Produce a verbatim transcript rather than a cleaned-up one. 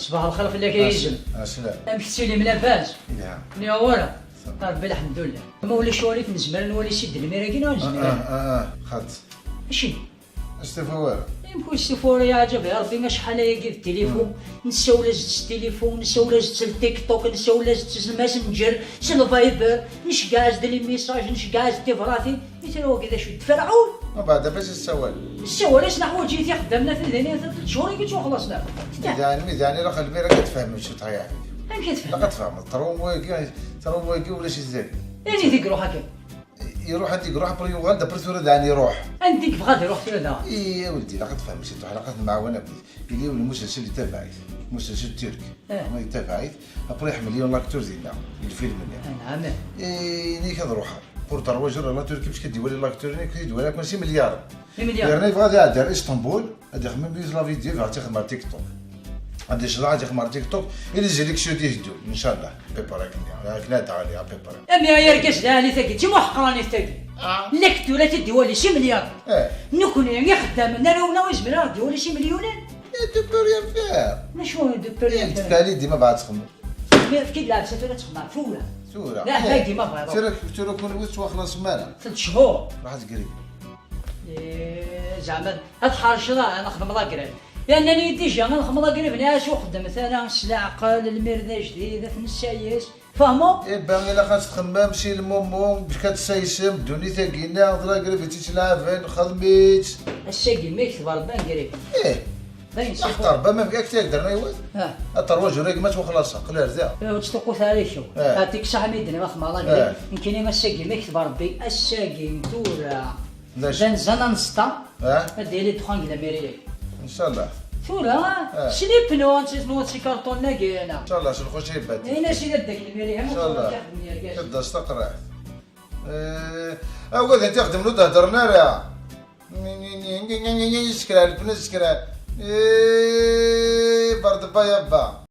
Ṣbeḥ lxir fell-ak a yizem. Amek tettilim, labas? Niɣ wara? Rebbi lḥemdullah. Ma ulac aɣilif nezmer ad nwali Sidi Lmir-agi neɣ nezmer? Xaṭ. Acu? Astufa wara. Yemkul astufa wara, yeɛǧeb ya Rebbi, acḥal ayagi d tilifun, nessawel-as-d s tilifun, nessawel-as-d s TikTok, nessawel-as-d s Messenger, s Viber, nceggeɛ-as-d les messages, nceggeɛ-as-d tibratin. Itri wagi d acu, d Ferɛun? Mbeɛd amek i s-ssawal? Ssawal-as, neḥwaǧ-it ixeddamen, atan din tlata cchur i yettwaxlaṣen. Mi daɛni, mi daɛni, ilaq Lmir ad tfehmem ciṭ, ya. Amek ad tfehmem? Ilaq ad tfehmeḍ, tṛum wagi, tṛum wagi ulac-it dagi. Ani deg iruḥ akken? Iruḥ, anda i iruḥ, après yuɣal-d, après tura daɛni iruḥ. Anda i yebɣa ad iruḥ tura daɣen? I, a weldi, ilaq ad tfehmem ciṭ, ilaq ad nemɛawan akk. Yella yiwen n musalsel yetabaɛ-it, musalsel turk. Eh. Ma yetabaɛ-it, après iḥemmel yiwen l'acteur dinna, deg lfilm-nni. Anɛam. Eh, ini-k ad ruḥeɣ. Pour trois jours la Turquie, parce que d-iwali l'acteur-nni, ad d-iwali akk si milliard. Milliard. Yerna yebɣa ad iɛeddi ar Istanbul, ad ixemmem yiwet la vidéo, yebɣa ad tt-ixdem ar TikTok. Ad icḍeḥ, ad ixdem ar TikTok, i les élections di hdul, ncallah. Pépère akken, akken ad d-ɛali, à peu près. Ami ay argaz lɛali tagi, d timuḥqranit tagi. Ah. L'acteur ad t-id-iwali si milliard. Eh. Nekni ixeddamen, arraw-nneɣ ur yezmir ara ad d-iwali si milyunin. Eh, tu peux rien faire. D acu tu peux rien faire? Tefka-li dima bɣa txemmem. Mi efk-id lɛebsa tura txemmem tura. Tura. D aḥbagi ma bɣiḍ. Tura, tura kunwi tettwaxlaṣem ara. Tlata cchur. Ruḥ ad tegri. Eh, zeɛma ad tḥerceḍ, ah, nexdem la grève. Yerna déjà ad nexdem la grève, nniɣ-as ur xeddmet ara s leɛqel, Lmir d ajdid, ad t-nessayes. Fehmeḍ? Eh ben, ilaq ad txemmem si lmumu, bac ad tessayesem ddunit-agi-nni, d la grève i tt-ittlaɛben, xdem-itt. Ass-agi ma yekteb Rebbi ad negri. Eh. D ayen s Axeṭer ba ma bɣiɣ ad k-d-rnu yiwet. Ah. Ad terwa jurag ma ttwaxlaṣeɣ, qel ar da. Eh, ur ttṭuqqut ara i kew. Eh. Ɛṭik ṣaḥ mi d-nniɣ ma tmeɣla grève. Eh. Nekkini ass-agi ma yekteb Rebbi, ass-agi n tura. D acu? D anza n anesta. Ah. Ad d-yili ddexxan deg lamiri-agi. Ncallah. Tura, ah, s les pneus, ansi tnuḍ s ikarṭunen-agi, ana. Ncallah, s lxuc ay bat. Ini-as i dadda-k lemiri, ha, ncallah, ad t-ixdem yergazen. Tedda s taqerɛet. Eh, awad n tixdem ur d-heddren ara. Isekra, lpneu isekra. Eh, berdba yabba.